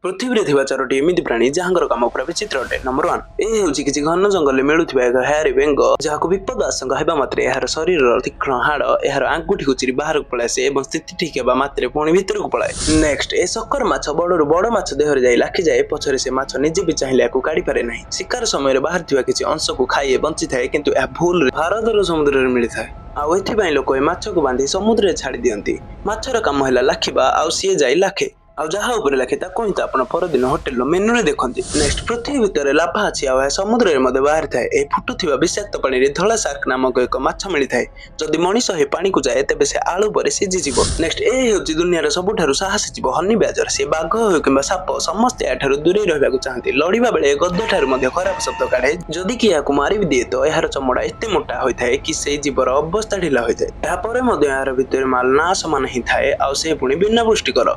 ପୃଥିବୀରେ ଥିବା ଚାରୋଟି ଏମିତି ପ୍ରାଣୀ ଯାହାଙ୍କର କାମ ପୁରା ବିଚିତ୍ର ଅଟେ। ନମ୍ବର 1, ଏ ହେଉଛି କିଛି ଘନ ଜଙ୍ଗଲରେ ମିଳୁଥିବା ଏକ ହ୍ୟାରି ବେଙ୍ଗ, ଯାହାକୁ ବିପଦ ଆଶଙ୍କା ହେବା ମାତ୍ରେ ଏହାର ଶରୀରର ତୀକ୍ଷ୍ଣ ହାଡ଼ ଏହାର ଆଙ୍ଗୁଠିକୁ ଚିରି ବାହାରକୁ ପଳାଇ ଆସେ ଏବଂ ସ୍ଥିତି ଠିକ ହେବା ମାତ୍ରେ ପୁଣି ଭିତରକୁ ପଳାଏ। ନେକ୍ସଟ, ଏ ସକର ମାଛ ବଡରୁ ବଡ ମାଛ ଦେହରେ ଯାଇ ଲାଖିଯାଏ। ପଛରେ ସେ ମାଛ ନିଜେ ବି ଚାହିଁଲେ ଏହାକୁ କାଢିପାରେ ନାହିଁ। ଶିକାର ସମୟରେ ବାହାରିଥିବା କିଛି ଅଂଶକୁ ଖାଇ ଏ ବଞ୍ଚିଥାଏ, କିନ୍ତୁ ଏହା ଭୁଲରେ ଭାରତର ସମୁଦ୍ରରେ ମିଳିଥାଏ। ଆଉ ଏଥିପାଇଁ ଲୋକ ଏ ମାଛକୁ ବାନ୍ଧି ସମୁଦ୍ରରେ ଛାଡି ଦିଅନ୍ତି। ମାଛର କାମ ହେଲା ଲାଖିବା, ଆଉ ସିଏ ଯାଇ ଲାଖେ, ଆଉ ଯାହା ଉପରେ ଲାଖେ ତାକୁ ହିଁ ତ ଆପଣ ପରଦିନ ହୋଟେଲର ମେନୁରେ ଦେଖନ୍ତି। ନେକ୍ସଟ, ପୃଥିବୀ ଭିତରେ ଲାଭା ଅଛି ଆଉ ଏହା ସମୁଦ୍ରରେ ମଧ୍ୟ ବାହାରିଥାଏ। ଏହି ଫୁଟୁଥିବା ବିଷାକ୍ତ ପାଣିରେ ଧଳା ସାର୍କ ନାମକ ଏକ ମାଛ ମିଳିଥାଏ। ଯଦି ମଣିଷ ଏହି ପାଣିକୁ ଯାଏ, ତେବେ ସେ ଆଳୁ ପରେ ସିଝିଯିବ। ନେକ୍ସଟ, ଏ ହେଉଛି ଦୁନିଆର ସବୁଠାରୁ ସାହସୀ ଜୀବ ହନି ବ୍ୟାଜର। ସେ ବାଘ ହେଉ କିମ୍ବା ସାପ, ସମସ୍ତେ ଏଠାରୁ ଦୂରେଇ ରହିବାକୁ ଚାହାନ୍ତି। ଲଢିବା ବେଳେ ଗଧ ଠାରୁ ମଧ୍ୟ ଖରାପ ଶବ୍ଦ କାଢେ। ଯଦି କିଏ ଏହାକୁ ମାରି ବି ଦିଏ, ତ ଏହାର ଚମଡ଼ା ଏତେ ମୋଟା ହୋଇଥାଏ କି ସେଇ ଜୀବର ଅବସ୍ଥା ଢିଲା ହୋଇଥାଏ। ଏହାପରେ ମଧ୍ୟ ଏହାର ଭିତରେ ମାଲ ନା ସମାନ ହିଁ ଥାଏ, ଆଉ ସେ ପୁଣି ବିନା ପୁଷ୍ଟିକର।